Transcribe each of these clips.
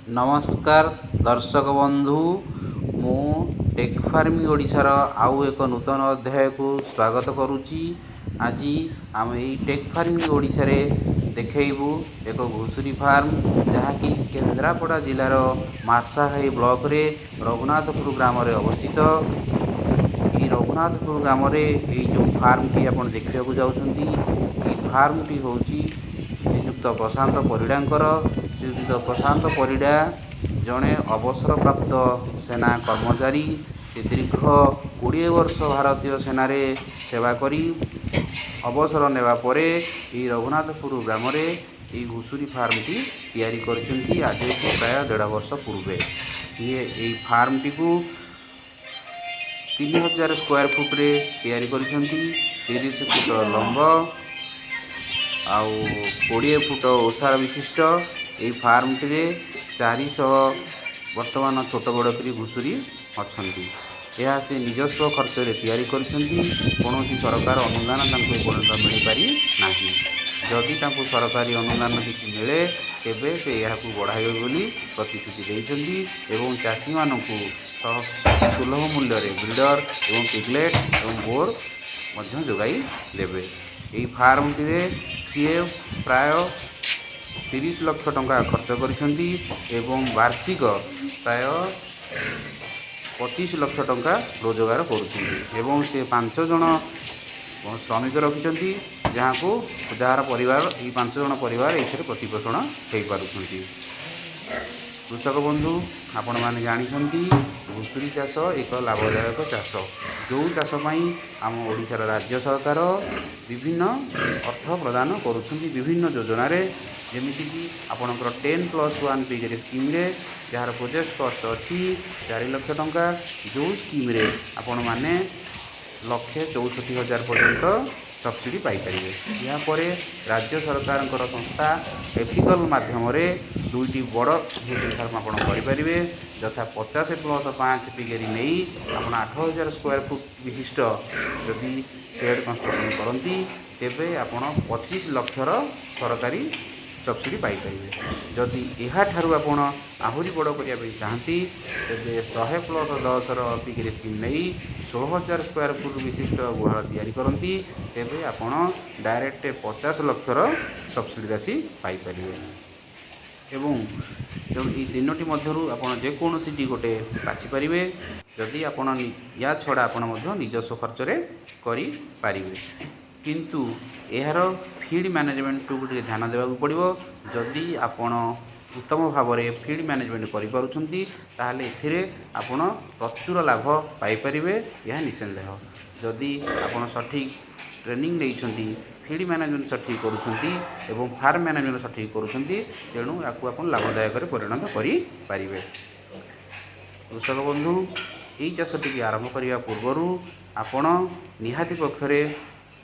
ନମସ୍କାର ଦର୍ଶକ ବନ୍ଧୁ, ମୁଁ ଟେକ୍ ଫାର୍ମିଂ ଓଡ଼ିଶାର ଆଉ ଏକ ନୂତନ ଅଧ୍ୟାୟକୁ ସ୍ୱାଗତ କରୁଛି। ଆଜି ଆମେ ଏଇ ଟେକ୍ ଫାର୍ମିଂ ଓଡ଼ିଶାରେ ଦେଖେଇବୁ ଏକ ଘୁଷୁରୀ ଫାର୍ମ, ଯାହାକି କେନ୍ଦ୍ରାପଡ଼ା ଜିଲ୍ଲାର ମାର୍ଶାଘାଇ ବ୍ଲକରେ ରଘୁନାଥପୁର ଗ୍ରାମରେ ଅବସ୍ଥିତ। ଏଇ ରଘୁନାଥପୁର ଗ୍ରାମରେ ଏଇ ଯେଉଁ ଫାର୍ମଟି ଆପଣ ଦେଖିବାକୁ ଯାଉଛନ୍ତି, ଏଇ ଫାର୍ମଟି ହେଉଛି ଶ୍ରୀଯୁକ୍ତ ପ୍ରଶାନ୍ତ ପରିଡ଼ାଙ୍କର। ଶ୍ରୀଯୁକ୍ତ ପ୍ରଶାନ୍ତ ପରିଡ଼ା ଜଣେ ଅବସରପ୍ରାପ୍ତ ସେନା କର୍ମଚାରୀ। ସେ ଦୀର୍ଘ 20 ବର୍ଷ ଭାରତୀୟ ସେନାରେ ସେବା କରି ଅବସର ନେବା ପରେ ଏଇ ରଘୁନାଥପୁର ଗ୍ରାମରେ ଏଇ ଘୁଷୁରୀ ଫାର୍ମଟି ତିଆରି କରିଛନ୍ତି ଆଜିକୁ ପ୍ରାୟ ଦେଢ଼ ବର୍ଷ ପୂର୍ବେ। ସିଏ ଏଇ ଫାର୍ମଟିକୁ 3000 ସ୍କୋୟାର ଫୁଟରେ ତିଆରି କରିଛନ୍ତି। 30 ଫୁଟ ଲମ୍ବ ଆଉ 20 ଫୁଟ ଓସାର ବିଶିଷ୍ଟ ଏଇ ଫାର୍ମଟିରେ 400 ବର୍ତ୍ତମାନ ଛୋଟ ବଡ଼ କରି ଘୁଷୁରୀ ଅଛନ୍ତି। ଏହା ସେ ନିଜସ୍ୱ ଖର୍ଚ୍ଚରେ ତିଆରି କରିଛନ୍ତି। କୌଣସି ସରକାର ଅନୁଦାନ ତାଙ୍କୁ ଏପର୍ଯ୍ୟନ୍ତ ମିଳିପାରି ନାହିଁ। ଯଦି ତାଙ୍କୁ ସରକାରୀ ଅନୁଦାନ କିଛି ମିଳେ, ତେବେ ସେ ଏହାକୁ ବଢ଼ାଇବେ ବୋଲି ପ୍ରତିଶ୍ରୁତି ଦେଇଛନ୍ତି ଏବଂ ଚାଷୀମାନଙ୍କୁ ସୁଲଭ ମୂଲ୍ୟରେ ବ୍ରିଡ଼ର ଏବଂ ପିଗଲେଟ୍ ଏବଂ ବୋର୍ ମଧ୍ୟ ଯୋଗାଇ ଦେବେ। ଏହି ଫାର୍ମଟିରେ ସିଏ ପ୍ରାୟ 30 ଲକ୍ଷ ଟଙ୍କା ଖର୍ଚ୍ଚ କରିଛନ୍ତି ଏବଂ ବାର୍ଷିକ ପ୍ରାୟ 25 ଲକ୍ଷ ଟଙ୍କା ରୋଜଗାର କରୁଛନ୍ତି ଏବଂ ସେ 5 ଜଣ ଶ୍ରମିକ ରଖିଛନ୍ତି, ଯାହାର ପରିବାର, ଏଇ 5 ଜଣ ପରିବାର ଏଇଥିରେ ପ୍ରତିପୋଷଣ ହୋଇପାରୁଛନ୍ତି। କୃଷକ ବନ୍ଧୁ, ଆପଣମାନେ ଜାଣିଛନ୍ତି, ଘୁଷୁରୀ ଚାଷ ଏକ ଲାଭଦାୟକ ଚାଷ, ଯେଉଁ ଚାଷ ପାଇଁ ଆମ ଓଡ଼ିଶାର ରାଜ୍ୟ ସରକାର ବିଭିନ୍ନ ଅର୍ଥ ପ୍ରଦାନ କରୁଛନ୍ତି ବିଭିନ୍ନ ଯୋଜନାରେ। ଯେମିତିକି ଆପଣଙ୍କର 10+1 ପିଗେରୀ ସ୍କିମ୍ରେ, ଯାହାର ପ୍ରୋଜେକ୍ଟ କଷ୍ଟ ଅଛି 4 ଲକ୍ଷ ଟଙ୍କା, ଯେଉଁ ସ୍କିମ୍ରେ ଆପଣମାନେ 1,64,000 ପର୍ଯ୍ୟନ୍ତ ସବସିଡ଼ି ପାଇପାରିବେ। ଏହାପରେ ରାଜ୍ୟ ସରକାରଙ୍କର ସଂସ୍ଥା ଏଫିକଲ୍ ମାଧ୍ୟମରେ ଦୁଇଟି ବଡ଼ ଘୁଷୁରୀ ଫାର୍ମ ଆପଣ କରିପାରିବେ, ଯଥା 50+5 ପିଗେରୀ ନେଇ ଆପଣ 8000 ସ୍କୋୟାର ଫୁଟ ବିଶିଷ୍ଟ ଯଦି ସେଡ଼୍ କନଷ୍ଟ୍ରକ୍ସନ୍ କରନ୍ତି, ତେବେ ଆପଣ 25 ଲକ୍ଷର ସରକାରୀ ସବସିଡ଼ି ପାଇପାରିବେ। ଯଦି ଏହାଠାରୁ ଆପଣ ଆହୁରି ବଡ଼ କରିବା ପାଇଁ ଚାହାନ୍ତି, ତେବେ 100+10ର ପିଗେରୀ ସ୍କିମ୍ ନେଇ 16,000 ସ୍କୋୟାର ଫୁଟ ବିଶିଷ୍ଟ ଗୁହାଳ ତିଆରି କରନ୍ତି, ତେବେ ଆପଣ ଡାଇରେକ୍ଟ 50 ଲକ୍ଷର ସବସିଡ଼ି ରାଶି ପାଇପାରିବେ। ଏବଂ ତେଣୁ ଏଇ ତିନୋଟି ମଧ୍ୟରୁ ଆପଣ ଯେକୌଣସିଟି ଗୋଟେ ବାଛିପାରିବେ। ଯଦି ଆପଣ ୟା ଛଡ଼ା ଆପଣ ମଧ୍ୟ ନିଜସ୍ୱ ଖର୍ଚ୍ଚରେ କରିପାରିବେ, କିନ୍ତୁ ଏହାର ଫିଡ଼୍ ମ୍ୟାନେଜମେଣ୍ଟକୁ ଟିକେ ଧ୍ୟାନ ଦେବାକୁ ପଡ଼ିବ। ଯଦି ଆପଣ ଉତ୍ତମ ଭାବରେ ଫିଡ଼୍ ମ୍ୟାନେଜମେଣ୍ଟ କରିପାରୁଛନ୍ତି, ତାହେଲେ ଏଥିରେ ଆପଣ ପ୍ରଚୁର ଲାଭ ପାଇପାରିବେ, ଏହା ନିଃସନ୍ଦେହ। ଯଦି ଆପଣ ସଠିକ୍ ଟ୍ରେନିଂ ନେଇଛନ୍ତି, ଫିଡ଼୍ ମ୍ୟାନେଜମେଣ୍ଟ ସଠିକ୍ କରୁଛନ୍ତି ଏବଂ ଫାର୍ମ ମ୍ୟାନେଜମେଣ୍ଟ ସଠିକ୍ କରୁଛନ୍ତି, ତେଣୁ ୟାକୁ ଆପଣ ଲାଭଦାୟକରେ ପରିଣତ କରିପାରିବେ। କୃଷକ ବନ୍ଧୁ, ଏଇ ଚାଷଟିକି ଆରମ୍ଭ କରିବା ପୂର୍ବରୁ ଆପଣ ନିହାତି ପକ୍ଷରେ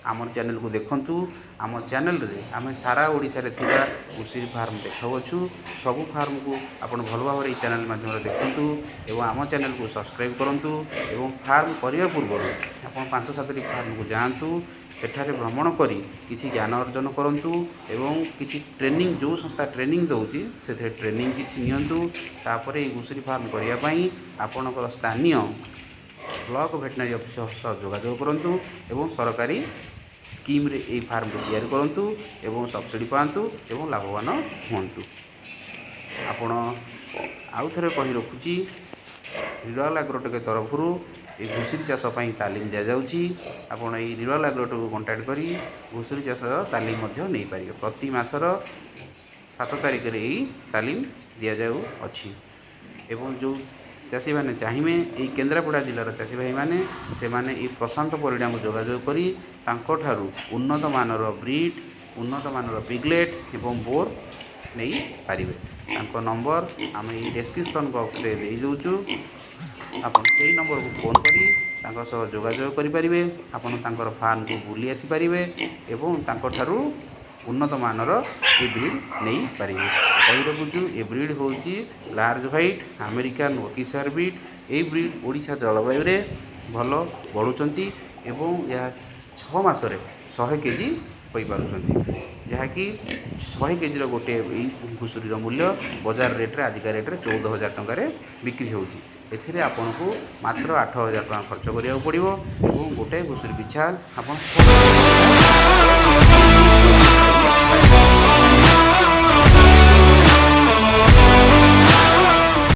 ଆମର ଚ୍ୟାନେଲକୁ ଦେଖନ୍ତୁ। ଆମ ଚ୍ୟାନେଲରେ ଆମେ ସାରା ଓଡ଼ିଶାରେ ଥିବା ଘୁଷୁରୀ ଫାର୍ମ ଦେଖାଉଅଛୁ। ସବୁ ଫାର୍ମକୁ ଆପଣ ଭଲ ଭାବରେ ଏଇ ଚ୍ୟାନେଲ ମାଧ୍ୟମରେ ଦେଖନ୍ତୁ ଏବଂ ଆମ ଚ୍ୟାନେଲକୁ ସବସ୍କ୍ରାଇବ୍ କରନ୍ତୁ ଏବଂ ଫାର୍ମ କରିବା ପୂର୍ବରୁ ଆପଣ ପାଞ୍ଚ ସାତଟି ଫାର୍ମକୁ ଯାଆନ୍ତୁ, ସେଠାରେ ଭ୍ରମଣ କରି କିଛି ଜ୍ଞାନ ଅର୍ଜନ କରନ୍ତୁ ଏବଂ କିଛି ଟ୍ରେନିଂ, ଯେଉଁ ସଂସ୍ଥା ଟ୍ରେନିଂ ଦେଉଛି, ସେଥିରେ ଟ୍ରେନିଂ କିଛି ନିଅନ୍ତୁ। ତାପରେ ଏଇ ଘୁଷୁରୀ ଫାର୍ମ କରିବା ପାଇଁ ଆପଣଙ୍କର ସ୍ଥାନୀୟ ବ୍ଲକ ଭେଟନାରୀ ଅଫିସର ସହ ଯୋଗାଯୋଗ କରନ୍ତୁ ଏବଂ ସରକାରୀ ସ୍କିମ୍ରେ ଏଇ ଫାର୍ମକୁ ତିଆରି କରନ୍ତୁ ଏବଂ ସବସିଡ଼ି ପାଆନ୍ତୁ ଏବଂ ଲାଭବାନ ହୁଅନ୍ତୁ। ଆପଣ ଆଉ ଥରେ କହି ରଖୁଛି, ରିରାଲ ଆଗ୍ରୋଟେକ୍ ତରଫରୁ ଏଇ ଘୁଷୁରୀ ଚାଷ ପାଇଁ ତାଲିମ ଦିଆଯାଉଛି। ଆପଣ ଏଇ ରିରାଲ ଆଗ୍ରୋଟେକୁ କଣ୍ଟାକ୍ଟ କରି ଘୁଷୁରୀ ଚାଷର ତାଲିମ ମଧ୍ୟ ନେଇପାରିବେ। ପ୍ରତି ମାସର 7 ତାରିଖରେ ଏଇ ତାଲିମ ଦିଆଯାଉଅଛି ଏବଂ ଯେଉଁ ଚାଷୀମାନେ ଚାହିଁବେ, ଏଇ କେନ୍ଦ୍ରାପଡ଼ା ଜିଲ୍ଲାର ଚାଷୀ ଭାଇମାନେ, ସେମାନେ ଏଇ ପ୍ରଶାନ୍ତ ପରିଡ଼ାଙ୍କୁ ଯୋଗାଯୋଗ କରି ତାଙ୍କଠାରୁ ଉନ୍ନତମାନର ବ୍ରିଡ୍, ଉନ୍ନତମାନର ପିଗଲେଟ୍ ଏବଂ ବୋର୍ ନେଇପାରିବେ। ତାଙ୍କ ନମ୍ବର ଆମେ ଏଇ ଡେସ୍କ୍ରିପସନ୍ ବକ୍ସରେ ଦେଇଦେଉଛୁ। ଆପଣ ସେଇ ନମ୍ବରକୁ ଫୋନ୍ କରି ତାଙ୍କ ସହ ଯୋଗାଯୋଗ କରିପାରିବେ। ଆପଣ ତାଙ୍କର ଫାର୍ମକୁ ବୁଲି ଆସିପାରିବେ ଏବଂ ତାଙ୍କଠାରୁ ଉନ୍ନତମାନର ଏ ବ୍ରିଡ଼୍ ନେଇପାରିବେ। କହି ରଖୁଛୁ, ଏ ବ୍ରିଡ଼୍ ହେଉଛି ଲାର୍ଜ ହ୍ୱାଇଟ୍ ଆମେରିକାନ୍ ୱର୍କସାୟାର ବ୍ରିଡ଼୍। ଏଇ ବ୍ରିଡ଼୍ ଓଡ଼ିଶା ଜଳବାୟୁରେ ଭଲ ବଢ଼ୁଛନ୍ତି ଏବଂ ଏହା 6 ମାସରେ 100 କେଜି ହୋଇପାରୁଛନ୍ତି। ଯାହାକି 100 କେଜିର ଗୋଟିଏ ଏଇ ଘୁଷୁରୀର ମୂଲ୍ୟ ବଜାର ରେଟ୍ରେ, ଆଜିକା ରେଟ୍ରେ 14,000 ଟଙ୍କାରେ ବିକ୍ରି ହେଉଛି। ଏଥିରେ ଆପଣଙ୍କୁ ମାତ୍ର 8,000 ଟଙ୍କା ଖର୍ଚ୍ଚ କରିବାକୁ ପଡ଼ିବ ଏବଂ ଗୋଟାଏ ଘୁଷୁରୀ ପିଛା ଆପଣ 6